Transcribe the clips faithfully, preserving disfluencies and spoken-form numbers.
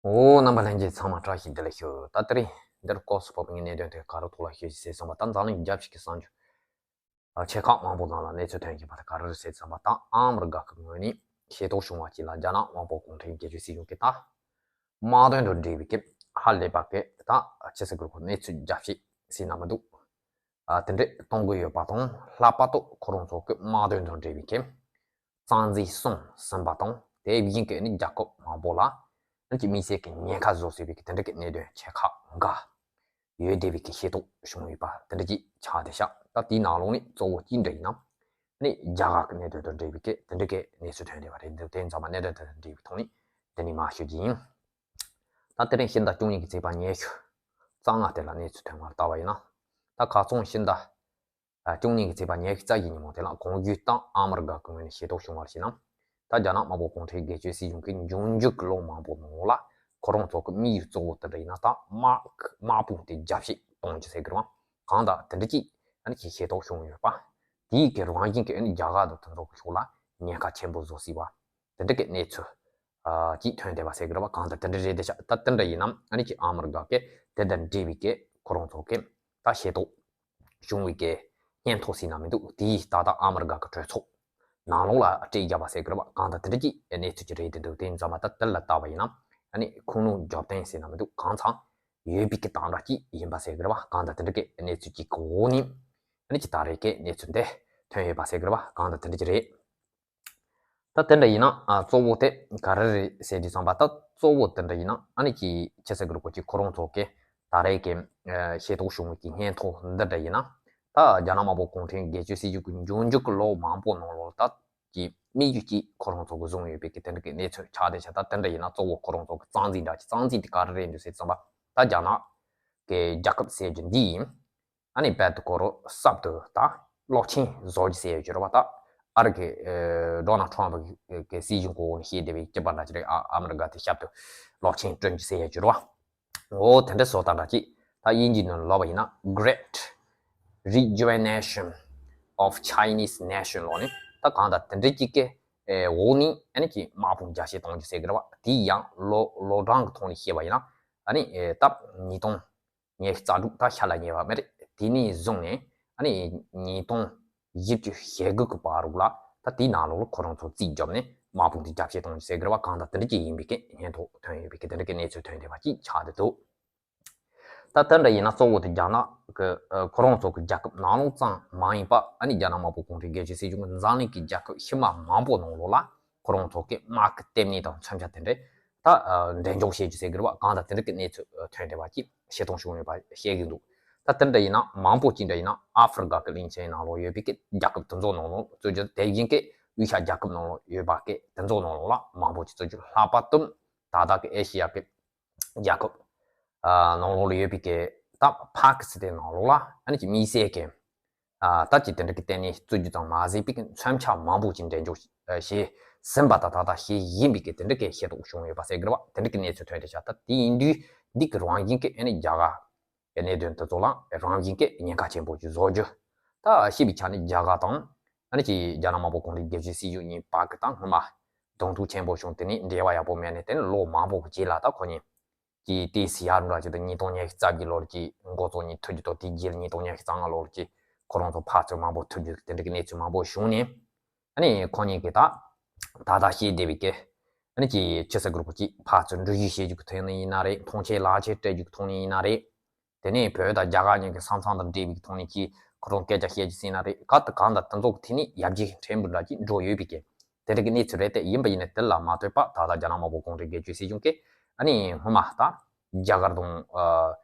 འོ། རྣམ་པ་ལྷན་རྒྱས་ཚང་མ་བཀྲ་ཤིས་བདེ་ལེགས་ཞུ། ད་དེ་རིང་འདིར་སྐབས་སུ་བབས་པའི་གནད་དོན་དེ་ག་རེ་ཐོག་ལ་ཞུ་ཞིག་ཟེར་བསམ་པ། ད་འཛམ་གླིང་རྒྱལ་སྤྱི་གི་གསར་འགྱུར་ཆེ་ཁག་མང་པོ་ནང་ལ་གནས་ཚུལ་ཐོན་ཡོད་པ་དེ་ག་རེ་རེད་ཟེར་བསམ་པ། ད་ཨ་མི་རི་ཀ་གི་ངོས་ནས་ཤེས་རྟོགས་བྱུང་བ་ཅིག་ལ། རྒྱ་ནག་དམར་པོ་གུང་ཁྲན་རྒྱལ་སྤྱིའི་སྲིད་གཞུང་གིས་ད་དམག་དོན་དང་འབྲེལ་བའི་གི་ཧ་ལས་པ་གི་ད་ཆི་ཟེར་དགོས་རེད། གནས་ཚུལ་རྒྱ་ཆེ་ཟེར་ན་མི་འདུག་ཨ། དེ་འདྲས་གཏོང་གི་ཡོད་པ་དང་། ལྷག་པར་དུ་ཁོ་རང་ཚོ་གི་དམག་དོན་དང་འབྲེལ་བའི་གི་རྩ་འཛིན་གསུངས་ཟིན་པ་དང་། དེ་བཞིན་གི་ནི་རྒྱལ་ཁབ་མང་པོ་ལ་ཨ་ནི་ཅིག་དམིགས་བསལ་གྱི་ཉེན་ཁ་བཟོ་སྲིད་པའི་གི་དེ་འདྲ་གི་གནད་དོན་ཆེ་ཁག་འགའ་ཡོད་བསྡད་པའི་གི་ཤེས་རྟོགས་བྱུང་ཡོད་པ་དེ་འདྲ་ཅིག་ཆགས་བསྡད་ཤག་ད་དེའི་ནང་ལོགས་ནས་གཙོ་བོ་གཅིག་འདྲ་ཡིན་ན། ཨ་ནི་རྒྱ་གར་གྱི་གནད་དོན་དང་འབྲེལ་བའི་གི་དེ་འདྲ་གི་གནས་ཚུལ་ཐོན་བསྡད་པ་རེད་འདུག་དེ་ཚང་མ་གནད་དོན་དེ་དང་འབྲེལ་བའི་ཐོག་ནས་འདི་ནས་མར་ཞུ་རྒྱུ་ཡིན། ད་དེ་རིང་ཕྱི་ཟླ་བཅུ་གཉིས་ཀྱི་ཚེས་པ་ཉི་ཤུ་རྩ་ལྔ་དེ་ལ་གནས་ཚུལ་ཐོན་པར་བལྟ་བ་ཡིན་ན། ད་ཁ་སང་ཕྱི་ཟླ་བཅུ་གཉིས་ཀྱི་ཚེས་པ་ཉི་ཤུ་རྩ་བཞི་ཉིན་མོ་དེ་ལ་གོང་ཞུས་ལྟར་ཨ་མི་རི་ཀ་གི་ངོས་ནས་ཤེས་རྟོགས་བྱུང་བར་བྱས་ན། ད་རྒྱ་ནག་དམར་པོ་གུང་ཁྲན་རྒྱལ་སྤྱིའི་སྲིད་གཞུང་གིས་འབྱུང་འགྱུར་གྱི་ལོ་མང་པོ་ནང་ལ་ཁོ་རང་ཚོ་གི་དམིགས་ཡུལ་གཙོ་བོ་དེ་འདྲ་ཡིན་ན། ད་དམག་དམག་དཔུང་དེ་རྒྱ་བསྐྱེད་གཏོང་རྒྱུ་ཟེར་གི་རེད་བ། གང་ལྟར་དེ་འདྲ་ཅིག་ཨ་ནི་ཅིག་ཤེས་རྟོགས་བྱུང་ཡོད་པ། དེའི་གི་རང་བཞིན་གྱིས་ཨ་ནི་རྒྱ་གར་དང་དེ་ཚོ་གི་ཕྱོགས་ལ་ཉེན་ཁ་ཆེན་པོ་བཟོ་སྲིད་པ། དེ་འདྲ་གི་གནས་ཚུལ་ཨ་ཅིག་ཐོན་བསྡད་པ་ཟེར་གི་རེད་བ། གང་ལྟར་དེ་འདྲ་རེད་བསྡད་ཤག་ད་དེ་འདྲ་ཡིན་ནམ་ཨ་ནི་ཅིག་ཨ་མི་རི་ཀ་གི་དེ་དང་འབྲེལ་བའི་གི་ཁོ་རང་ཚོ་གི་ད་ཤེས་རྟོགས་བྱུང་བའི་གི་སྙན་ཐོ་ཟེར་ན་མི་འདུག་དེ་ད་ལྟ་ཨ་མི་རི་ཀ་གི་གྲོས་ཚོགས་ནང་ལོགས་ལ་སྤྲད་བཞག་པ་ཟེར་གི་རེད་བ། གང་ལྟར་དེ་འདྲ་ཅིག་གནས་ཚུལ་ཅིག་རེད་བསྡད་འདུག་དེ་ཡིན་ཙང་མ་ད་དེ་ལ་བལྟ་བ་ཡིན་ན་ཨ་ནི་ཁུངས་ལུང་འཇོག་སྟངས་ཟེར་ན་མི་འདུག་གང་ཚང་ཡོད་པའི་གི་དང་འདྲ་ཅིག་ཡིན་པ་ཟེར་གི་རེད་བ། གང་ལྟར་དེ་འདྲ་གི་གནས་ཚུལ་ཅིག་གི་འོག་ནས་ཨ་ནི་ཅིག་ད་རེས་གི་གནས་ཚུལ་འདི་ཐོན་ཡོད་པ་ཟེར་གི་རེད་བ། གང་ལྟར་དེ་འདྲ་ཅིག་རེད། ད་དེ་འདྲ་ཡིན་ན་ཨ་གཙོ་བོ་དེ་ག་རེ་རེད་ཟེར་དུས་ཙམ་པ། ད་གཙོ་བོ་དེ་འདྲ་ཡིན་ན་ཨ་ནི་ཅིག་ཆི་ཟེར་དགོས་རེད། ཁོ་ཅིག་ཁོ་རང་ཚོ་གི་ད་རེས་ཀྱི་ཨ་ཤེས་རྟོགས་བྱུང་བའི་གི་སྙན་ཐོ་འདི་འདྲ་ཡིན་ན། ད་རྒྱ་ནག་དམར་པོ་གུང་ཁྲན་རྒྱལ་སྤྱིའི་སྲིད་གཞུང་གི་འབྱུང་འགྱུར་གྱི་ལོ་མང་པོ་ནང་ལོགས་ད་ཀྱི་དམིགས་ཡུལ་གཅིག་ཁོ་རང་ཚོ་གི་བཟུང་ཡོད་པའི་གི་དེ་འདྲ་གི་གནས་ཚུལ་ཆགས་བསྡད་ཤག་ད་དེ་འདྲ་ཡིན་ན་གཙོ་བོ་ཁོ་རང་ཚོ་གི་རྩ་འཛིན་འདྲ་ཅིག་རྩ་འཛིན་དེ་ག་རེ་རེད་འདུག་ཟེར་ཙམ་པ། ད་རྒྱ་ནག་གི་རྒྱལ་ཁབ་ཟེར་རྒྱུ་འདི་ཡིན། ཨ་ནི་རྦད་དེ་ཁོ་རང་གསར་དུ་ད་གློག་ཆེན་བཟོ་རྒྱུ་ཟེར་ཡོད་ཀྱི་རེད་བ། ད་ཨ་རི་གི་ཨ་ཌོ་ནལ་ཊམ་གི་སྲིད་གཞུང་གི་འོག་ནས་བཤད་བསྡད་པའི་སྐྱིད་པ་འདྲ་ཅིག་རེད། ཨ་ཨ་མི་རི་ཀ་དེ་ཞབས་ཏུ་གློག་ཆེན་བསྐྲུན་རྒྱུ་ཟེར་ཡོད་ཀྱི་རེད་བ། འོ་དེ་འདྲ་བཟོ་སྟངས་འདྲ་ཅིག་ད་དབྱིན་ཇིའི་ནང་ལབ་པ་ཡིན་ན་Great Rejuvenation of Chinese Nation ལབ་ནས། ད་གང་ལྟར་དེ་འདྲ་ཅིག་གི་འོག་ནས་ཨ་ནི་ཅིག་དམག་དཔུང་རྒྱ་བསྐྱེད་གཏོང་རྒྱུ་ཟེར་གི་རེད་བ། དེ་ཡང་ལོ་ལོ་གྲངས་ཀྱི་ཐོག་ནས་བཤད་པ་ཡིན་ན། ཨ་ནི་ཨེ་ད་ཉིས་སྟོང་ཉི་ཤུ་རྩ་དྲུག་ད་ཤར་ལ་ཉེ་བ་མེད་རེད། དེ་ནས་བཟུང་ནས་ཨ་ནི་ཉིས་སྟོང་བཞི་བཅུ་ཞེ་དགུ་གི་བར་དུ་ལ་ད་དེའི་ནང་ལོགས་ལ་ཁོ་རང་ཚོ་རྩིས་བརྒྱབ་ནས་དམག་དཔུང་དེ་རྒྱ་བསྐྱེད་གཏོང་རྒྱུ་ཟེར་གི་རེད་བ། གང་ལྟར་དེ་འདྲ་ཅིག་ཡིན་པའི་གི་སྙན་ཐོ་ཐོན་ཡོད་པའི་གི་དེ་འདྲ་གི་གནས་ཚུལ་ཐོན་བསྡད་པ་ཅིག་ཆགས་བསྡད་འདུག་ད་དེ་འདྲ་ཡིན་ན་གཙོ་བོ་དེ་རྒྱ་ནག་གི་ཨ་ཁོ་རང་ཚོ་གི་རྒྱལ་ཁབ་ནང་ལོགས་ཙམ་མ་ཡིན་པ། ཨ་ནི་རྒྱ་ནག་དམར་པོ་གུང་ཁྲན་རྒྱལ་སྤྱིའི་སྲིད་གཞུང་གི་འཛམ་གླིང་གི་རྒྱལ་ཁབ་ཕྱི་མ་མང་པོ་ནང་ལོགས་ལ་ཁོ་རང་ཚོ་གི་དམག་གི་ལྟེ་གནས་དང་མཚོན་ཆ་དེ་འདྲས་ད་ཨ་འགྲེམས་འཇོག་བྱེད་རྒྱུ་ཟེར་གི་རེད་བ། གང་ལྟར་དེ་འདྲ་གི་གནས་ཚུལ་ཨ་ཐོན་བསྡད་པ་ཅིག་ཤེས་རྟོགས་བྱུང་ཡོད་པ་བཤད་ཀྱི་འདུག་ད་དེ་འདྲ་ཡིན་ན་མང་པོ་ཅིག་འདྲ་ཡིན་ན་ཨ་ཧྥེ་རི་ཀ་གི་གླིང་ཆེན་ནང་ལོགས་ཡོད་པའི་གི་རྒྱལ་ཁབ་དེ་ཚོ་ནང་ལོགས་གཙོ་རྒྱུ་དེ་བཞིན་གི་དབུས་ཤར་རྒྱལ་ཁབ་ནང་ལོགས་ཡོད་པ་གི་དེ་ཚོ་ནང་ལོགས་ལ་མང་པོ་ཅིག་གཙོ་རྒྱུ། ལྷག་པར་དུ་ད་ལྟ་གི་ཨེ་ཤེ་ཡ་གི་རྒྱལ་ཁབ་ཨ་ནང་ལོགས་ལ་ཡོད་པའི་གི་ད་ཕ་ཀི་སི་ཐན་ནང་ལོགས་ལ་ཨ་ནི་ཅིག་དམིགས་བསལ་གི་ཨ་ད་ཅིག་དེ་འདྲ་གི་ལྟེ་གནས་བཙུགས་རྒྱུ་ཙམ་མ་ཟད་པའི་གི་མཚོན་ཆ་མང་པོ་ཅིག་འགྲེམས་འཇོག་ཨ་བྱས་ཟིན་པ་དང་ད་ལྟ་བྱེད་བཞིན་པའི་གི་དེ་འདྲ་གི་ཤེས་རྟོགས་བྱུང་ཡོད་པ་ཟེར་གི་རེད་བ། དེ་འདྲ་གི་གནས་ཚུལ་ཐོན་བསྡད་ཤག་ད་དེ་ཡིན་དུས་འདི་གི་རང་བཞིན་གི་ཨ་ནི་རྒྱ་གར་གི་གནད་དོན་དེ་ཚོ་ལ་རང་བཞིན་གི་ཉེན་ཁ་ཆེན་པོ་ཅིག་བཟོ་རྒྱུ། ད་ཤེས་པའི་ཆ་ནས་རྒྱ་གར་དང་ཨ་ནི་ཅིག་རྒྱ་ནག་དམར་པོ་གུང་ཁྲན་རྒྱལ་སྤྱིའི་སྲིད་གཞུང་གཉིས་བར་གི་ད་སྔོན་མ་གདོང་ཐུག་ཆེན་པོ་བྱུང་། དེ་ནས་འབྲེལ་བ་ཡག་པོ་མེད་ནས་དེ་ནས་ལོ་མང་པོ་གི་རྗེས་ལ་ད་ཁོ་གཉིས་ཀྱི་ཏི་སི་ཡར་འདྲ་ཅིག་ད་ཉིས་སྟོང་ཉི་ཤུ་རྩ་བརྒྱད་ལོར་གྱི་འགོ་བཙུགས་ནས་ཐུག་རྒྱུ་དང་། དེའི་རྗེས་ལ་ཉིས་སྟོང་ཉི་ཤུ་རྩ་ལྔ་ལོར་གྱི་ཁོ་རང་ཚོ་ཕར་ཚུར་མང་པོ་ཐུག་རྒྱུ་དེ་འདྲ་གི་གནས་ཚུལ་མང་པོ་བྱུང་ནས། ཨ་ནི་ཁོ་གཉིས་ཀྱིས་ད་ད་ལྟ་བཤད་བསྡད་པའི་གི་ཨ་ནི་ཅིག་ཆི་ཟེར་དགོས་རེད། ཁོ་ཅིག་ཕར་ཚུར་འགྲུལ་བཞུད་བྱེད་རྒྱུ་གི་ཐོག་ནས་ཡིན་ན་རེད། ཐོངས་མཆན་ལག་ཁྱེར་སྤྲད་རྒྱུ་གི་ཐོག་ནས་ཡིན་ན་རེད། དེ་ནས་བོད་དང་རྒྱ་གར་གཉིས་ཀྱི་ས་མཚམས་དང་འབྲེལ་བའི་ཐོག་ནས་ཀྱི་ཁོ་རང་སྐད་ཆ་བཤད་རྒྱུ་ཟེར་ན་རེད། ག་དང་གང་དང་དེ་ཚོ་གི་ཐད་ནས་ཡར་རྒྱས་ཕྲན་བུ་འདྲ་ཅིག་འགྲོ་ཡོད་པའི་གི་དེ་འདྲ་གི་གནས་ཚུལ་རེད། དེ་ཡིན་པ་ཡིན་ན་དེ་ལ་མ་ལྟོས་པ་ད་ལྟ་རྒྱ་ནག་དམར་པོ་གུང་ཁྲན་རྒྱལ་སྤྱིའི་སྲིད་གཞུང་གིས་ཨ་ནི་སྔོན་མ་ད་རྒྱ་གར་དང་ཨ་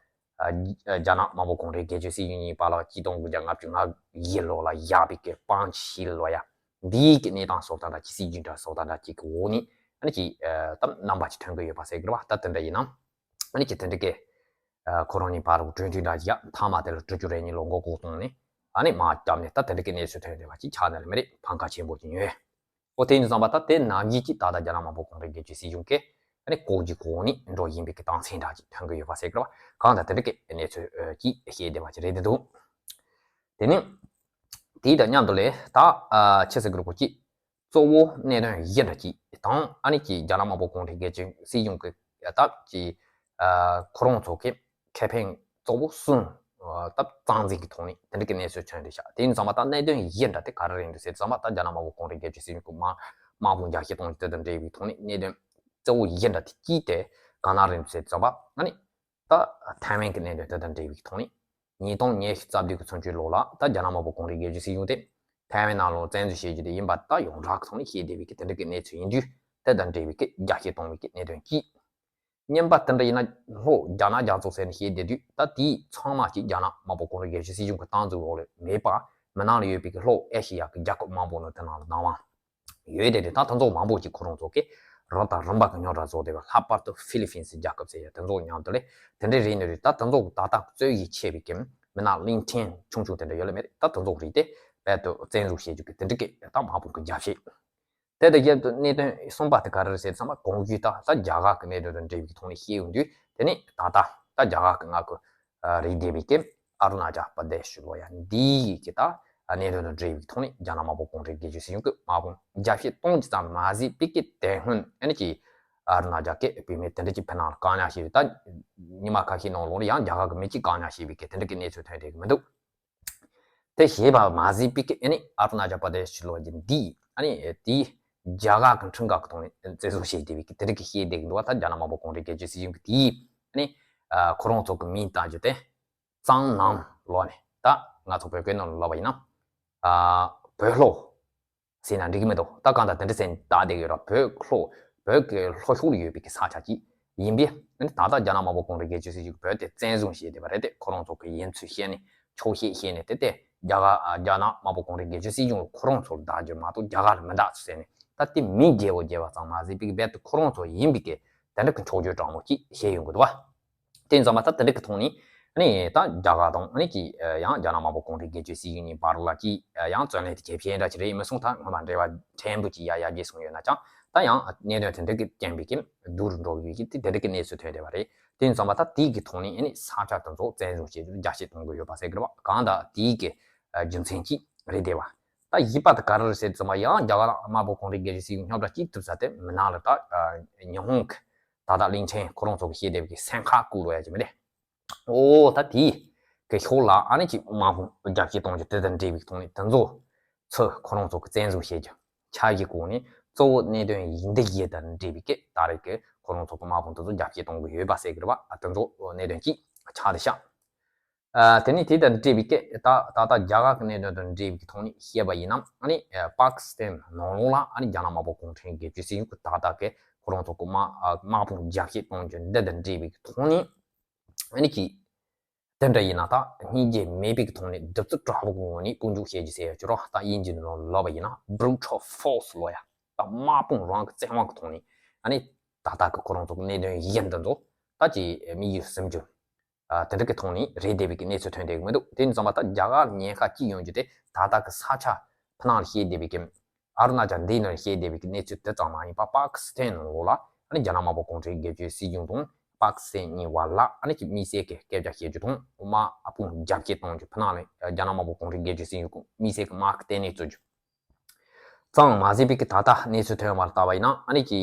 ཨ་རྒྱ་ནག་དམར་པོ་གུང་ཁྲན་རྒྱལ་སྤྱིའི་སྲིད་གཞུང་གཉིས་བར་ལ་ཆིག་སྟོང་དགུ་བརྒྱ་ལྔ་བཅུ་ང་བརྒྱད་ལོ་ལ་བཞག་པའི་གི་པང་ཆེ་ལོ་ཡ་འདིའི་གི་གནས་སྟངས་བཟོ་སྟངས་འདྲ་ཅིག་སྲིད་ཇུས་འདྲ་བཟོ་སྟངས་འདྲ་ཅིག་གི་འོག་ནས་ཨ་ནི་ཅིག་ཨ་ད་རྣམ་པ་ཅིག་ཐོན་གི་ཡོད་པ་ཟེར་གི་རེད་བ། ད་དེ་འདྲ་ཡིན་ན། ཨ་ནི་ཅིག་དེ་འདྲ་གི་ཨ་ཁོ་རང་གཉིས་བར་གྲོས་མཐུན་འདྲ་ཅིག་ཡ་མཐའ་མ་དེ་ལ་དྲུག་ཅུ་རེ་གཉིས་ལོ་མགོ་འགོ་བཙུགས་ནས་ཨ་ནི་མར་བརྒྱབ་ནས་ད་དེ་འདྲ་གི་གནས་ཚུལ་ཐོན་བསྡད་པ་ཅིག་ཆགས་ནས་ལ་མི་རེད། ཕམ་ཁ་ཆེན་པོ་ཅིག་ཡོད། ཨོ་དེ་ཡིན་དུས་ཙམ་པ་ད་དེ་ནམ་རྒྱུན་གྱི་ད་ལྟ་རྒྱ་ནག་དམར་པོ་གུང་ཁྲན་རྒྱལ་སྤྱིའི་སྲིད་གཞུང་གིས་ཨ་ནི་ལྐོག་ཇུས་གི་འོག་ནས་འགྲོ་བཞིན་པའི་གི་རྟགས་མཚན་འདྲ་ཅིག་ཐོན་གི་ཡོད་པ་ཟེར་གི་རེད་བ། གང་ལྟར་དེ་འདྲ་གི་གནས་ཚུལ་ཨ་ཅིག་བཤད་བསྡད་པ་ཅིག་རེད་འདུག་དེ་ནས་དེ་དང་མཉམ་དུ་ལས་ད་ཨ་ཆི་ཟེར་གི་རེད། ཁོ་ཅིག་གཙོ་བོ་གནད་དོན་བཞི་འདྲ་ཅིག་དང་ཨ་ནི་ཅིག་རྒྱ་ནག་དམར་པོ་གུང་ཁྲན་རྒྱལ་སྤྱིའི་སྲིད་གཞུང་གི་ ད་ཀྱི་ཁོ་རང་ཚོ་གི་ཁེ་ཕན་གཙོ་བོ་གསུམ་ད་རྩ་འཛིན་གྱི་ཐོག་ནས་དེ་འདྲ་གི་གནས་ཚུལ་ཐོན་རེད་ཤག་དེ་ཡིན་ཙང་མ་ད་གནད་དོན་བཞི་འདྲ་དེ་ག་རེ་རེད་འདུག་ཟེར་ཙང་མ་ད་རྒྱ་ནག་དམར་པོ་གོང་རིམ་རྒྱལ་སྤྱིའི་སྲིད་གཞུང་གི་དམག་དམག་དཔུང་རྒྱ་སྐྱེད་གཏོང་རྒྱུ་དེ་དང་འབྲེལ་བའི་ཐོག་ནས་གནད་དོན་གཙོ་བོ་བཞི་འདྲ་དེ་གཅིག་དེ་ག་ན་རེད་འདུག་ཟེར་ཙང་མ་ཨ་ནི། ད་ཐའེ་ཝན་གྱི་གནད་དོན་དེ་དང་འབྲེལ་བའི་ཐོག་ནས་ཉིས་སྟོང་ཉི་ཤུ་རྩ་བདུན་གྱི་ཚུན་ཆད་ལོ་ལ་ད་རྒྱ་ནག་དམར་པོ་གོང་རིམ་རྒྱལ་སྤྱིའི་སྲིད་གཞུང་དེ་ཐའེ་ཝན་ནང་ལོགས་བཙན་འཛུལ་བྱེད་རྒྱུ་དེ་ཡིན་པ་ད་ཡོངས་གྲགས་ཀྱི་ཐོག་ནས་ཤེས་བསྡད་པའི་གི་དེ་འདྲ་གི་གནས་ཚུལ་ཡིན་དུས་དེ་དང་འབྲེལ་བའི་གི་རྒྱ་སྐྱེད་གཏོང་བའི་གི་གནད་དོན་གཅིག་གཉིས་པ་དེ་འདྲ་ཡིན་ན་ལྷོ་རྒྱ་ནག་རྒྱ་མཚོ་ཟེར་ནས་བཤད་བསྡད་དུས་ད་དེའི་ཚང་མ་གཅིག་རྒྱ་ནག་དམར་པོ་གོང་རིམ་རྒྱལ་སྤྱིའི་སྲིད་གཞུང་གི་སྟངས་འཛིན་འོག་ལ་མེད་པ་མི་ནང་ལ་ཡོད་པའི་གི་ལྷོ་ཨེ་ཤེ་ཡ་གི་རྒྱལ་ཁབ་མང་པོ་ནང་དེ་ནང་ལ་སྣང་བ། ཡོད་དེ་རེད། ད་དེ་ཚོ་མང་པོ་ཅིག་ཁོ་རང་ཚོ་གིས་རང་དང་རིམ་པ་གི་རྙོག་དྲ་བཟོ་བསྡད་པ། ལྷག་པར་དུ་ཧྥི་ལི་ཕིན་སི་རྒྱལ་ཁབ་ཟེར་ཡ་དེ་ཚོ་མཉམ་དུ་ལས་དེ་འདྲའི་རིགས་ནི་རེད། ད་དེ་ཚོ་ད་ལྟ་རྩོད་ཡིག་ཆེ་བའི་གི་མི་སྣ་གླིང་ཕྲན་ཆུང་ཆུང་དེ་འདྲ་ཡོད་ལ་མེད་རེད། ད་དེ་ཚོ་རིགས་དེ་རྦད་དུ་བཙན་བཟུང་བྱེད་རྒྱུ་གི་དེ་འདྲ་གི་ད་དམག་དཔུང་གི་རྒྱབ་བཤད། དེ་དང་རྒྱབ་ཏུ་གནད་དོན་གསུམ་པ་དེ་ག་རེ་རེད་ཟེར་ཙང་མ་གོང་ཞུས་ད་ད་རྒྱ་གར་གི་གནད་དོན་དང་འབྲེལ་བའི་ཐོག་ནས་བཤད་ཡོང་དུས་དེ་ནི་ད་ལྟ་ད་རྒྱ་གར་གི་ང་གི་རེད་བསྡད་པའི་གི་ཨ་རུ་ན་ཅལ་པ་དེ་ཤི་ལོ་ཡ་འདི་གི་ད་གནད་དོན་དང་འབྲེལ་བའི་ཐོག་ནས་རྒྱ་ནག་དམར་པོ་གོང་རིམ་རྒྱལ་སྤྱིའི་སྲིད་གཞུང་གི་དམག་དཔུང་རྒྱ་བསྐྱེད་གཏོང་རྒྱུ་ཙམ་མ་ཟད་པའི་གི་དེ་སྔོན་ཨ་ནི་ཀྱི་ཨ་རུ་ན་ཅལ་གི་བུད་མེད་དེ་འདྲ་ཅིག་ཕི་ནང་ལ་བཀག་ཉར་བྱས་ཡོད། ད་ཉི་མ་ཁ་ཤས་ནང་ལོགས་ལ་ཡང་རྒྱ་གར་གི་མི་གཅིག་བཀག་ཉར་བྱས་པའི་གི་དེ་འདྲ་གི་གནས་ཚུལ་ཐོན་བསྡད་གི་མི་འདུག་དེ་ཞེས་པ་མ་ཟད་པའི་ཨ་ནི་ཨ་རུ་ན་ཅལ་པ་དེ་ཤི་ལོ་ཡ་འདི་ཨ་ནི་དེའི་རྒྱ་གར་གི་ཁྲིམས་འགལ་གི་ཐོག་ནས་བཙན་བཟུང་བྱས་བསྡད་པའི་དེ་འདྲ་གི་བཤད་བསྡད་གི་འདུག་བ། ད་རྒྱ་ནག་དམར་པོ་གོང་རིམ་རྒྱལ་སྤྱིའི་སྲིད་གཞུང་གི་དེའི་ཨ་ནི་ཁོ་རང་ཚོ་གི་མིང་བཏགས་རྒྱུ་དེ་གཙང་ནང་ལོགས་ནས་ད་ང་ཚོ་བོད་སྐད་ནང་ལ་ལབ་པ་ཡིན་ན་བོད་ལྷོ་ཟེར་ན་འགྲིག་གི་མི་འདུག་ད་གང་ལྟར་དེ་འདྲ་ཟེར་ནས་བཏགས་བསྡད་ཀྱི་ཡོད་ར། བོད་ལྷོ་བོད་ཀྱི་ལྷོ་ཕྱོགས་ལ་ཡོད་པའི་གི་ས་ཆ་གཅིག་ཡིན་པས་ཨ་ནི་ད་ལྟ་རྒྱ་ནག་དམར་པོ་གོང་རིམ་རྒྱལ་སྤྱིའི་སྲིད་གཞུང་གིས་བོད་དེ་བཙན་བཟུང་བྱས་བསྡད་པ་རེད་དེ། ཁོ་རང་ཚོ་གི་ཡིན་ཚུལ་བཤད་ནས་འཁྱོག་བཤད་བཤད་ནས་དེ་དེ་རྒྱ་གར་རྒྱ་ནག་དམར་པོ་གོང་རིམ་རྒྱལ་སྤྱིའི་སྲིད་གཞུང་ལ་ཁོ་རང་ཚོར་བདག་རྒྱུ་མ་གཏོགས་རྒྱ་གར་ལ་མི་བདག་ཚུལ་ཟེར་ནས་ད་དེ་མིང་རྒྱས་པོ་རྒྱས་པ་ཙམ་མ་ཟད་པའི་རྦད་དེ་ཁོ་རང་ཚོ་ཡིན་པའི་གི་དེ་འདྲ་གི་འཁྱོག་བརྗོད་དྲང་མོ་གཅིག་བཤད་ཡོང་གི་འདུག་བ། དེ་ཡིན་ཙང་མ་ད་དེ་འདྲ་གི་ཐོག་ནས་ཨ་ནི་ད་རྒྱ་གར་དང་ཨ་ནི་ཀྱི་ཡང་རྒྱ་ནག་དམར་པོ་གོང་རིམ་རྒྱལ་སྤྱིའི་སྲིད་གཞུང་གཉིས་བར་ལ་ཀྱི་ཡང་རྩོད་གླེང་དེ་ཇེ་ཆེ་འདྲ་ཅིག་རེད་མི་སོང་། ད་སྔོན་མ་འབྲེལ་བ་ཕྲན་བུ་ཅིག་ཡར་ཡར་རྒྱས་སོང་ཡོད་ན་ཅང་ད་ཡང་གནད་དོན་དེ་འདྲ་གི་རྐྱེན་པས་ཀྱི་སྡུག་རུ་འགྲོ་གི་ཡོད་ཀྱི་དེ་དེ་འདྲ་གི་གནས་ཚུལ་ཐོན་བསྡད་པ་རེད། དེ་ཡིན་ཙང་མ་ད་དེའི་གི་ཐོག་ནས་ཨ་ནི་ས་ཆ་དེ་ཚོ་བཙན་བཟུང་བྱེད་རྒྱུ་རྒྱ་སྐྱེད་གཏོང་གི་ཡོད་པ་ཟེར་གི་རེད་བ། གང་ལྟར་དེའི་གི་རྒྱུ་མཚན་གཅིག་རེད་བསྡད་བ། ད་བཞི་པ་དེ་ག་རེ་རེད་ཟེར་ཙང་མ་ཡང་རྒྱ་གར་དམར་པོ་གོང་རིམ་རྒྱལ་སྤྱིའི་སྲིད་གཞུང་རྙོག་དྲ་གཅིག་ཐུབ་ས་དེ་མི་ནང་ལ་ད་ཉི་ཧོང་གི་ད་ལྟ་གླིང་ཕྲན་ཁོ་རང་ཚོ་གི་བཤད་བསྡད་པའི་སེམས་ཁ་བཀུག་ལོ་ཡ་ཅིག་མི་རེད། ཨོ་ད་དེའི་གི་ཤོག་ལ་ཨ་ནི་ཅིག་དམག་དཔུང་རྒྱ་སྐྱེད་གཏོང་རྒྱུ་དེ་དང་འབྲེལ་བའི་ཐོག་ནས་དེ་ཚོ་ཚོས་ཁོ་རང་ཚོ་གི་བཙན་བཟུང་བྱེད་རྒྱུ་འཆར་གཞི་བཀོད་ནས་གཙོ་བོ་གནད་དོན་ཡིན་འདི་ཡི་དང་འབྲེལ་བའི་གི་ད་རེས་ཀྱི་ཁོ་རང་ཚོ་གི་དམག་དཔུང་དེ་ཚོ་རྒྱ་སྐྱེད་གཏོང་གི་ཡོད་པ་ཟེར་གི་རེད་བ། དེ་ཚོ་གནད་དོན་གཅིག་ཆགས་བསྡད་ཤག་ཨ་དེ་ནས་དེ་དང་འབྲེལ་བའི་སྐད་ད་ད་ལྟ་རྒྱ་གར་གྱི་གནད་དོན་དང་འབྲེལ་བའི་ཐོག་ནས་བཤད་པ་ཡིན་ན་ཨ་ནི་ཨ་པ་ཀི་སི་ཐན་ནང་ལོགས་ལ་ཨ་ནི་རྒྱ་ནག་དམར་པོ་གུང་ཁྲན་གྱི་སྤྱི་སྲིད་གཞུང་གི་ད་ལྟ་གི་ཁོ་རང་ཚོ་གི་དམག་ཨ་དམག་དཔུང་རྒྱ་སྐྱེད་གཏོང་རྒྱུ་འདི་དང་འབྲེལ་བའི་ཐོག་ནས་ཨ་ནི་ཀྱི་དེ་འདྲ་ཡིན་ན་ད་སྙིང་རྗེ་མེད་པའི་ཐོག་ནས་གདུག་རྩུབ་དྲག་པོ་གི་ངང་ནས་སྐུ་འཇུག་བྱེད་རྒྱུ་ཟེར་ཡ་ཅིག་རོ། ད་དབྱིན་ཇི་ནང་ལབ་པ་ཡིན་ན་brutal force ལབ་ཡ། ད་དམག་དཔུང་རང་གི་བཙན་དབང་གི་ཐོག་ནས་ཨ་ནི་ད་ལྟ་གི་ཁོ་རང་ཚོ་གི་གནད་དོན་གཞན་དེ་ཚོ་ད་ཀྱི་དམིགས་ཡུལ་ཟིན་རྒྱུ། ཨ་དེ་འདྲ་གི་ཐོག་ནས་རེད་བསྡད་པའི་གི་གནས་ཚུལ་ཐོན་བསྡད་གི་མི་འདུག་དེ་ཡིན་ཙང་མ་ད་རྒྱ་གར་ཉེན་ཁ་ཅིག་ཡོང་རྒྱུ་དེ་ད་ལྟ་གི་ས་ཆ་ཕུ་ནང་ལ་བཤད་བསྡད་པའི་གི་ཨ་རུ་ན་ཅལ་འདིའི་ནང་བཤད་བསྡད་པའི་གི་གནས་ཚུལ་དེ་ཙམ་མ་ཡིན་པ་པ་ཀི་སི་ཐན་ནང་ལོགས་ལ་ཨ་ནི་རྒྱ་ནག་དམར་པོ་གུང་ཁྲན་རྒྱལ་སྤྱིའི་སྲིད་གཞུང་དང་པ་ཀི་སི་ཐན་གཉིས་བར་ལ་ཨ་ནི་ཀྱི་དམིགས་བསལ་གི་སྐད་ཆ་བཤད་རྒྱུ་དང་དམག་དཔུང་རྒྱ་སྐྱེད་གཏོང་རྒྱུ། ཕུ་ནང་ལ་རྒྱ་ནག་དམར་པོ་གུང་ཁྲན་རྒྱལ་སྤྱིའི་སྲིད་གཞུང་གི་དམིགས་བསལ་གི་དམག་གི་ལྟེ་གནས་བཙུགས་རྒྱུ་ཙམ་མ་ཟད་པའི་གི་ད་ལྟ་གནས་ཚུལ་ཐོན་པར་ལྟ་བ་ཡིན་ན་ཨ་ནི་ཀྱི་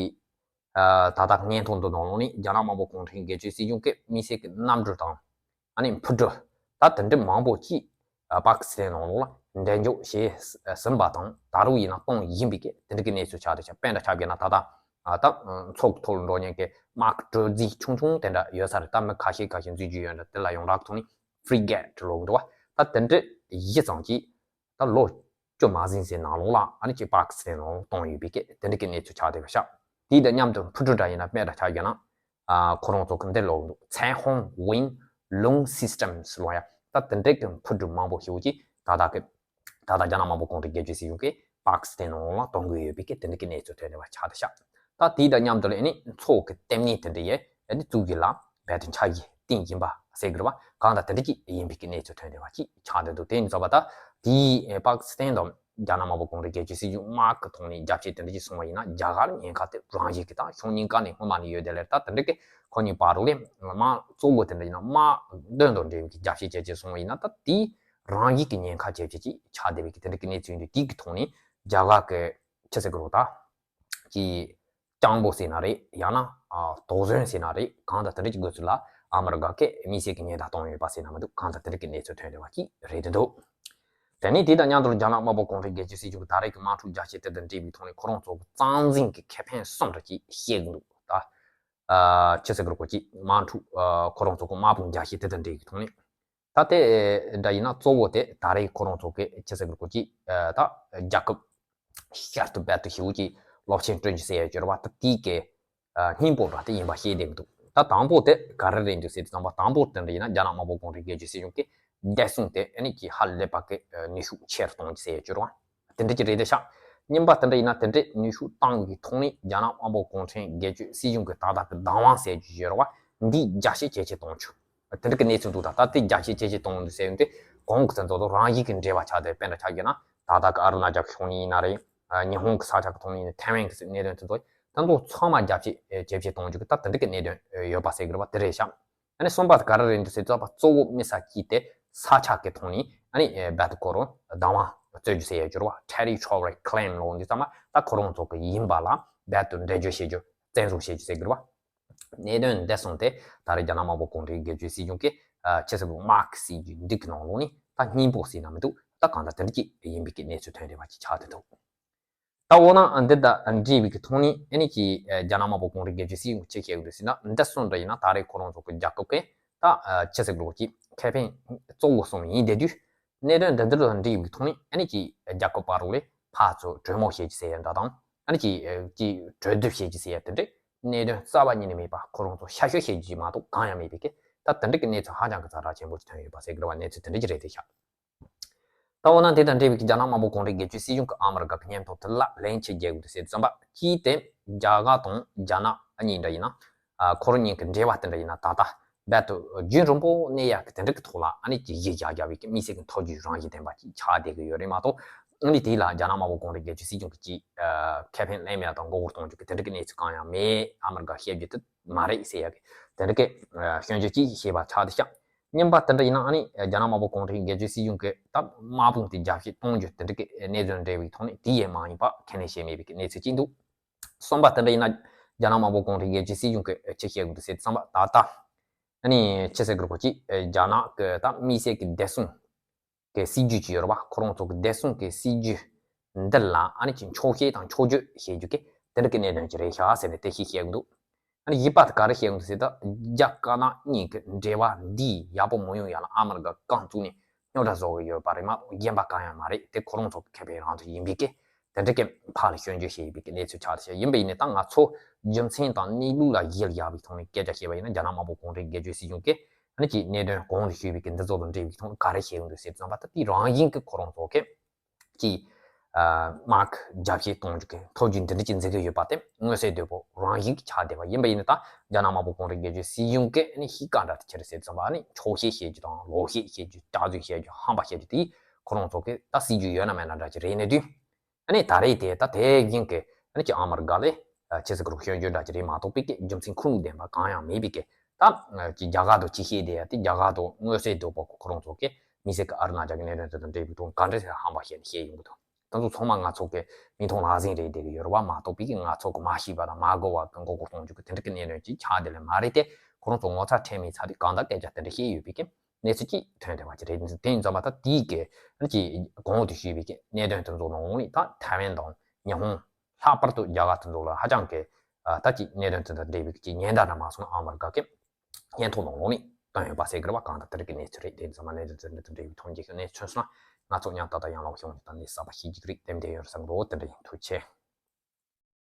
ཨ་ད་ལྟ་སྙན་ཐོ་འདི་ནང་ལོགས་ནས་རྒྱ་ནག་དམར་པོ་གུང་ཁྲན་རྒྱལ་སྤྱིའི་སྲིད་གཞུང་གི་དམིགས་བསལ་གྱི་གནམ་གྲུ་དང་ཨ་ནི་འཕུར་གྲུ་ད་དེ་འདྲ་མང་པོ་ཅིག་ཨ་པ་ཀི་སི་ཐན་ནང་ལོགས་ལ་འགྲེམས་འཇོག་བྱས་ཟིན་པ་དང་ད་རུང་ཡིན་ན་གཏོང་བཞིན་པའི་གི་དེ་འདྲ་གི་གནས་ཚུལ་ཆགས་བསྡད་ཤག་དཔེ་འདྲ་ཆ་བཞག་ན་ད་ལྟ་ཨ་ད་མཚོ་གི་ཐོག་ལ་འགྲོ་མཁན་གྱི་དམག་གི་གྲུ་རྫས་ཆུང་ཆུང་དེ་འདྲ་ཡོད་ས་རེད། ད་མི་ཁ་ཤས་ཁ་ཤས་འཛུལ་རྒྱུ་ཡོད་འདྲ། དེ་ལ་ཡོངས་གྲགས་ཐོག་ནས་ཧྥི་རི་གེ་ཊི་ལབ་གི་འདུག་བ། ད་དེ་འདྲ་བཞི་ཙམ་ཅིག་ད་ལོ་བཅུ་མ་ཟིན་ཟིན་ནང་ལོགས་ལ་ཨ་ནི་ཅིག་པ་ཀི་སི་ཐན་ནང་ལོགས་གཏོང་ཡོད་པའི་གི་དེ་འདྲ་གི་གནས་ཚུལ་ཆགས་བསྡད་པ་ཤག་དེའི་དང་མཉམ་དུ་འཕུར་གྲུ་འདྲ་ཡིན་ན་དཔེ་འདྲ་ཆ་བཞག་ན་ཨ་ཁོ་རང་ཚོ་གི་འདི་ལབ་གི་འདུག་ཚན་ཧོང་ཝིན་ལུང་སི་སི་ཊམ་སི་ལབ་ཡ། ད་དེ་འདྲ་གི་འཕུར་གྲུ་མང་པོ་ཞེ་པོ་ཅིག་ད་ལྟ་གི་ད་ལྟ་རྒྱ་ནག་དམར་པོ་གུང་ཁྲན་རྒྱལ་སྤྱིའི་སྲིད་གཞུང་གིས་པ་ཀི་སི་ཐན་ནང་ལ་གཏོང་གི་ཡོད་པའི་གི་དེ་འདྲ་གི་གནས་ཚུལ་ཐོན་བསྡད་པ་ཆགས་བསྡད་ཤག་ད་དེའི་དང་མཉམ་དུ་ལ་ཨ་ནི་མཚོ་གི་ལྟེ་གནས་དེ་འདྲ་ཡས་ཨ་ནི་བཙུགས་རྒྱུ་ལ་རྦད་དེ་འཆར་གཞི་བཏིང་ཡིན་པ་ཟེར་གི་རེད་བ། གང་ལྟར་དེ་འདྲ་ཅིག་ཡིན་པའི་གི་གནས་ཚུལ་ཐོན་བསྡད་པ་ཅིག་ཆགས་བསྡད་འདུག་དེ་ཡིན་ཙང་བ་ད་དེའི་པ་ཀི་སི་ཐན་དང་རྒྱ་ནག་དམར་པོ་གུང་ཁྲན་རྒྱལ་སྤྱིའི་སྲིད་གཞུང་དམག་གི་ཐོག་ནས་རྒྱབ་བྱེད་དེ་འདྲ་ཅིག་སོང་བ་ཡིན་ན་རྒྱ་གར་ཉེན་ཁ་དེ་རང་བཞིན་གི་ད་ཤོང་ཉེན་ཁ་ནས་སྔོན་མ་ནས་ཡོད་དེ་ལས་ད་དེ་འདྲ་གི་ཁོ་གཉིས་བར་དུ་ལས་དམག་གཙོ་བོ་དེ་འདྲ་ཡིན་ན་དམག་དོན་དང་འབྲེལ་བའི་གི་རྒྱབ་བྱེད་བྱེད་ཅེས་སོང་བ་ཡིན་ན་ད་དེའི་རང་བཞིན་གི་ཉེན་ཁ་བྱེད་བྱེད་ཅིག་ཆགས་བསྡད་པའི་གི་དེ་འདྲ་གི་གནས་ཚུལ་ཡིན་དུས་དེའི་གི་ཐོག་ནས་རྒྱ་གར་གི་ཆི་ཟེར་གི་རོ་ད་ཀྱི་ སྤྱང་པོ་ཟེར་ན་རེད། ཡང་ན་ཨ་དོགས་ཟོན་ཟེར་ན་རེད། གང་ལྟར་དེ་འདྲ་གྱི་སྐབས་སུ་ལ་ཨ་མི་རི་ཀ་གིས་དམིགས་བསལ་གྱི་ཉེན་བརྡ་བཏང་ཡོད་པ་ཟེར་ན་མི་འདུག་གང་ལྟར་དེ་འདྲ་གི་གནས་ཚུལ་ཐོན་བསྡད་པ་ཅིག་རེད་འདུག་དེ་ནས་དེ་དང་མཉམ་དུ་རྒྱ་ནག་དམར་པོ་གུང་ཁྲན་སྒེར་གཅོད་སྲིད་གཞུང་གིས་ད་རེས་ཀྱི་དམག་འཁྲུག་རྒྱག་ཆེད་དེ་དང་འབྲེལ་བའི་ཐོག་ནས་ཁོ་རང་ཚོ་གི་རྩ་འཛིན་གྱི་ཁེ་ཕན་གསུམ་རེ་ཅིག་བཤད་གི་འདུག་ད་ཨ་ཅི་ཟེར་གི་རེད། ཁོ་ཅིག་དམག་འཁྲུག་ཨ་ཁོ་རང་ཚོ་གི་དམག་དཔུང་རྒྱག་ཆེད་དེ་དང་འབྲེལ་བའི་ཐོག་ནས། ད་དེ་འདྲ་ཡིན་ན་གཙོ་བོ་དེ་ད་རེས་ཁོ་རང་ཚོ་གི་ཅི་ཟེར་གི་རེད། ཁོ་ཅིག་ཨ་ད་རྒྱལ་ཁབ་ཤར་དུ་རྦད་དེ་ཞེ་པོ་ཅིག་སློབ་ཆེན་བསྐྲུན་རྒྱུ་ཟེར་ཡ་ཅིག་ཡོད་རེད་པ། ད་དེའི་གི་ཨ་སྙིང་པོ་འདྲ་དེ་ཡིན་པ་ཤེས་བསྡད་ཀྱི་འདུག་ད་དང་པོ་དེ་ག་རེ་རེད་འདུག་ཟེར་དུས་ཙམ་པ། དང་པོ་དེ་འདྲ་ཡིན་ན་རྒྱ་ནག་དམར་པོ་གུང་ཁྲན་སྒེར་གཅོད་སྲིད་གཞུང་གིས་བདེ་སྲུང་དེ་ཨ་ནི་ཅིག་ཧ་ལས་པ་གི་ནུས་ཤུགས་ཆེ་རུ་གཏོང་རྒྱུ་ཟེར་ཡ་ཅིག་ཡོད་རེད་པ། དེ་འདྲ་ཅིག་རེད་དེ་ཤག་གཉིས་པ་དེ་འདྲ་ཡིན་ན་དེ་འདྲའི་ནུས་ཤུགས་བཏང་གི་ཐོག་ནས་རྒྱ་ནག་དམར་པོ་གུང་ཁྲན་སྒེར་གཅོད་སྲིད་གཞུང་གི་ད་ལྟ་གི་བདག་དབང་ཟེར་རྒྱུ་ཡོད་རེད་པ། འདི་རྒྱ་བསྐྱེད་ཇེ་ཆེ་གཏོང་རྒྱུ། དེ་འདྲ་གི་གནས་ཚུལ་འདུག་ད་ལྟ་དེ་རྒྱ་བསྐྱེད་ཇེ་ཆེ་གཏོང་རྒྱུ་ཟེར་ཡོང་དུས་གོང་གི་དེ་ཚོ་དང་རང་བཞིན་གྱི་འབྲེལ་བ་ཆགས་ཏེ། དཔེར་ན་ཆ་བཞག་ན་ད་ལྟ་གི་ཨ་རུ་ན་ཅལ་གྱི་ཕྱོགས་ནས་ཡིན་ན་རེད། ཉི་ཧོང་གི་ས་ཆ་གི་ཐོག་ནས་ཡིན་ན། ཐའེ་ཝན་གྱི་གནད་དོན་དེ་ཚོ་ད་དུང་ཚང་མ་རྒྱ་བསྐྱེད་ཇེ་ཆེ་གཏོང་རྒྱུ་གི་ད་དེ་འདྲ་གི་གནད་དོན་ཡོད་པ་ཟེར་གི་རེད་པ། དེ་རེད་ཤག་ཨ་ནི་གསུམ་པ་དེ་ག་རེ་རེད་འདུག་ཟེར་དུས་ཙམ་པ། གཙོ་བོ་དམིགས་བསལ་གྱིས་དེ་ས་ཆ་གི་ཐོག་ནས་ཨ་ནི་རྦད་དེ་ཁོ་རང་བདག་དབང་རྩོད་རྒྱུ་ཟེར་ཡ་ཅིག་ཡོད་རེད་པ། Territorial Claim ལབ་འདུག་ཙམ་པ། ད་ཁོ་རང་ཚོ་གི་ཡིན་པ་ལ་རྦད་དེ་འགྲེལ་བརྗོད་བྱེད་རྒྱུ། བཙན་བཟུང་བྱེད་རྒྱུ་ཟེར་གི་རེད་པ། གནད་དོན་འདི་གསུམ་དེ་ད་རེས་རྒྱ་ནག་དམར་པོ་གུང་ཁྲན་སྒེར་གཅོད་སྲིད་གཞུང་གིས་ཨ་ཅི་ཟེར་གི་རེད། དམག་སྲིད་ཇུས་འདི་གི་ནང་ལོགས་ནས་ད་སྙིང་པོ་ཟེར་ན་མི་འདུག་ད་གང་ལྟར་དེ་འདྲ་ཅིག་ཡིན་པའི་གི་གནས་ཚུལ་ཐོན་བསྡད་པ་ཅིག་ཆགས་བསྡད་འདུག་ད་འོ་ན་འདི་དང་འབྲེལ་བའི་གི་ཐོག་ནས་ཨ་ནི་ཅིག་ཨ་རྒྱ་ནག་དམར་པོ་གུང་ཁྲན་སྒེར་གཅོད་སྲིད་གཞུང་གིས་ཅི་བཤད་ཀྱི་འདུག་ཟེར་ན། འདི་གསུམ་འདྲ་ཡིན་ན་ད་རེས་ཁོ་རང་ཚོ་གི་རྒྱལ་ཁབ་ཀྱི་ད་ཨ་ཅི་ཟེར་གི་རེད། ཁོ་ཅིག་ཁེ་ཕན་གཙོ་བོ་གསུམ་ཡིན་བསྡད་དུས། གནད་དོན་འདི་འདི་དང་འབྲེལ་བའི་ཐོག་ནས་ཨ་ནི་ཅིག་རྒྱལ་ཁབ་བར་ལ་ཕར་ཚུར་གྲོས་མོལ་བྱེད་རྒྱུ་ཟེར་ཡ་འདྲ་དང་། ཨ་ནི་ཅིག་ཅིག་གྲོས་བསྡུར་བྱེད་རྒྱུ་ཟེར་ཡ་དེ་འདྲའི་གནད་དོན་རྩ་བ་ཉིད་ནས་མེད་པ། ཁོ་རང་ཚོ་ཤ་ཤོད་བྱེད་རྒྱུ་མ་གཏོགས་གང་ཡང་མེད་པའི་གི་ད་དེ་འདྲའི་གི་གནས་ཚུལ་ཧ་ཅང་གི་ཛ་དྲག་ཆེན་པོ་ཞིག་ཐོན་ཡོད་པ་ཟེར་གི་རེད་པ། གནས་ཚུལ་དེ་འདྲ་ཅིག་རེད་དེ་ཤག་ད་འོ་ན་དེ་དང་འབྲེལ་བའི་གི་རྒྱ་ནག་དམར་པོ་གུང་ཁྲན་སྒེར་གཅོད་སྲིད་གཞུང་གི་ཨ་མི་རི་ཀ་གི་མཉམ་དུ་དེ་ལ་ལན་ཆེ་རྒྱག་དགོས་འདུག་ཟེར་དུས་ཙམ་པ། གཅིག་དེ་རྒྱ་གར་དང་རྒྱ་ནག་གཉིས་འདྲ་ཡིན་ན། ཨ་ཁོ་རང་གཉིས་ཀྱི་འབྲེལ་བ་དེ་འདྲ་ཡིན་ན་ད་ལྟ་རྦད་དེ་རྒྱུན་རིང་པོ་གནས་ཡག་གི་དེ་འདྲ་གི་ཐོག་ལ་ཨ་ནི་ཅིག་གཞི་བཞག་བཞག་པའི་གི་དམིགས་བསལ་གྱི་འཐབ་ཇུས་རང་བཞིན་ལྡན་པ་ཅིག་ཆགས་བསྡད་ཀྱི་ཡོད་རེད་མ་གཏོགས། ཨ་ནི་དེ་ལ་རྒྱ་ནག་དམར་པོ་གུང་ཁྲན་སྒེར་གཅོད་སྲིད་གཞུང་གིས་ཅིག་ཨ་ཁེ་ཕན་ལེན་ཡག་དང་མགོ་སྐོར་གཏོང་རྒྱུ་གི་དེ་འདྲ་གི་གནས་ཚུལ་གང་ཡང་མེད། ཨ་མི་རི་ཀས་བཤད་རྒྱུ་དེ་མ་རེད་ཟེར་ཡག་གི་དེ་འདྲ་གི་ཨ་སྐྱོན་བརྗོད་ཅིག་བྱས་པ་ཆགས་བསྡད་ཤག་གཉིས་པ་དེ་འདྲ་ཡིན་ན་ཨ་ནི་རྒྱ་ནག་དམར་པོ་གུང་ཁྲན་སྒེར་གཅོད་སྲིད་གཞུང་གིས་ད་དམག་དཔུང་དེ་རྒྱ་བསྐྱེད་གཏོང་རྒྱུ་དེ་འདྲ་གི་གནས་ཚུལ་འབྲེལ་བའི་ཐོག་ནས་དེ་ཡང་མ་ཡིན་པ་ཁས་ལེན་བྱས་མེད་པའི་གནས་ཚུལ་ཅིག་འདུག་གསུམ་པ་དེ་འདྲ་ཡིན་ན་རྒྱ་ནག་དམར་པོ་གུང་ཁྲན་སྒེར་གཅོད་སྲིད་གཞུང་གིས་ཅི་བཤད་ཀྱི་འདུག་ཟེར་དུས་ཙམ་པ། ད་ལྟ་ཨ་ནི་ཅི་ཟེར་གི་རེད། ཁོ་ཅིག་རྒྱ་ནག་གི་ད་དམིགས་བསལ་གྱི་བདེ་སྲུང་གི་སྲིད་ཇུས་ཅིག་ཡོད་རེད་པ། ཁོ་རང་ཚོ་གི་བདེ་སྲུང་གི་སྲིད་ཇུས་འདི་ལ་ཨ་ནི་ཅིག་འཁྱོག་བཤད་དང་འཁྱོག་བརྗོད་བྱེད་རྒྱུ་གི་དེ་འདྲ་གི་གནད་དོན་ཅིག་རེད་ཤག་ཟེར་ནས་དེ་བཤད་བཤད་ཀྱི་འདུག་ཨ་ནི་བཞི་པ་དེ་ག་རེ་བཤད་ཀྱི་འདུག་ཟེར་ད། རྒྱ་དཀར་ནག་གཉིས་ཀྱི་འབྲེལ་བ་འདི་ཡག་པོ་མ་ཡོང་ཡག་ལ་ཨ་མི་རི་ཀ་རྐང་བཙུགས་ནས་རྙོག་དྲ་བཟོ་གི་ཡོད་པ་རེད་མ་གཏོགས་གཞན་པ་གང་ཡང་མ་རེད། དེ་ཁོ་རང་ཚོ་གི་ཁེ་ཕན་རང་ཚོ་ཡིན་པའི་གི་དེ་འདྲ་གི་ཕར་ལ་སྐྱོན་བརྗོད་བྱེད་ཡོད་པའི་གི་གནས་ཚུལ་ཆགས་བསྡད་ཤག་ཡིན་པ་ཡིན་ནའི་ད་ང་ཚོ་རྒྱུ་མཚན་དང་གནས་ལུགས་ལ་གཞི་བཞག་པའི་ཐོག་ནས་སྐད་ཆ་བཤད་པ་ཡིན་ན། རྒྱ་ནག་དམར་པོ་གུང་ཁྲན་སྒེར་གཅོད་སྲིད་གཞུང་གིས་ཨ་ནི་ཅིག་གནད་དོན་གོང་དུ་ཞུས་པའི་གི་འདི་ཚོ་དང་འབྲེལ་བའི་ཐོག་ནས་ག་རེ་བཤད་ཀྱི་འདུག་ཟེར་དུས་ཙམ་པ། ད་དེ་རང་བཞིན་གྱི་ཁོ་རང་ཚོ་གི་ཅིག་ཨ་དམག་རྒྱ་བསྐྱེད་གཏོང་རྒྱུ་གི་འཐབ་ཇུས་འདི་འདྲ་ཅིག་འཛིན་གྱི་ཡོད་པ་དེ་མངོན་གསལ་དོད་པོ་རང་བཞིན་གྱིས་ཆགས་བསྡད་པ་ཡིན་པ་ཡིན་ན། ད་རྒྱ་ནག་དམར་པོ་གུང་ཁྲན་སྒེར་གཅོད་སྲིད་གཞུང་གིས་ཨ་ནི་གཞི་རྐང་འདྲ་དེ་ཁྱེར་ཟེར་དུས་ཙམ་པ། ཨ་ནི་འཁྱོག་བཤད་བཤད་རྒྱུ་དང་ལོག་བཤད་བཤད་རྒྱུ། སྐྲག་རྫུན་བཤད་རྒྱུ། ཧམ་པ་བཤད་རྒྱུ་དེ་ཁོ་རང་ཚོ་གི་ད་སྲིད་ཇུས་ཡོད་ན་མེད་ན་འདྲ་ཅིག་རེད་ནས་དུས། ཨ་ནི་ད་རེས་དེ་ད་དེ་བཞིན་གྱི་ཨ་ནི་ཅིག་ཨ་མི་རི་ཀ་ལ་ཨ་ཅི་ཟེར་གི་རེད། སྐྱོན་བརྗོད་འདྲ་ཅིག་རེད་མ་གཏོགས་པའི་གི་རྒྱུ་མཚན་ཁུངས་ལྡན་པ་གང་ཡང་མེད་པའི་གི། ད་ཅིག་རྒྱ་གར་དང་ཅིག་བཤད་བསྡད་ཡ་དེ་རྒྱ་གར་དང་མངོན་གསལ་དོད་པོ་ཁོ་རང་ཚོ་གི་དམིགས་བསལ་གྱི་ཨ་རུ་ན་ཅལ་གྱི་གནད་དོན་དེ་དང་འབྲེལ་བའི་ཐོག་ག་འདྲ་ཟེར་ཧམ་པ་བཤད་ནས་བཤད་ཡོང་གི་འདུག་དེ་ཚོ་ཚང་མ་ང་ཚོ་གི་མིག་མཐོང་ལག་ཟིན་རེད་བསྡད་ཀྱི་ཡོད་རེད་པ། མ་གཏོགས་པའི་གི་ང་ཚོ་གི་མ་ཤེས་པ་དང་མ་གོ་བ་གི་མགོ་སྐོར་གཏོང་རྒྱུ་གི་དེ་འདྲ་གི་གནད་དོན་ཅིག་ཆགས་བསྡད་ལེ་མ་རེད་དེ། ཁོ་རང་ཚོ་ངོ་ཚ་ཁྲེལ་མེད་ཚ་དེ་གང་ལྟར་སྐད་ཆ་དེ་འདྲ་བཤད་ཡོད་པའི་གི་གནས་ཚུལ་ཅིག་ཐོན་བསྡད་པ་ཅིག་རེད། དེ་ཡིན་ཙང་མ་ད་དེའི་གི་ཨ་ནི་ཅིག་གོང་དུ་ཞུས་པའི་གི་གནད་དོན་དེ་ཚོ་ནང་ནས་ད་ཐའེ་ཝན་དང་ཉི་ཧོང་། ལྷག་པར་དུ་རྒྱ་གར་དེ་ཚོ་ལ་ཧ་ཅང་གི་ཨ་ད་ཅིག་གནད་དོན་དེ་དང་འབྲེལ་བའི་ཅིག་ཉེན་བརྡ་འདྲ་མ་སོང་ན་ཨ་མི་རི་ཀ་གི་སྙན་ཐོ་ནང་ལོགས་ནས་བཏོན་ཡོད་པ་ཟེར་གི་རེད་པ། གང་ལྟར་དེ་རིགས་ཀྱི་གནས་ཚུལ་རེད། དེ་ཚང་མ་གནད་དོན་དེ་དང་འབྲེལ་བའི་ཐོག་མཇལ་ཤོག་གནས་ཚུལ་སོང་ན་ང་ཚོ་མཉམ་ཏག་ཏག་ཡང་ལངས་ཤོག་ནས་ད་ནས་གསར་པ་ཤེས་ཀྱི་རེད། དེ་འདྲ་ཡོད་བསམ་གི་རེད། དེ་འདྲ་ཡིན། ཐུགས་རྗེ་ཆེ།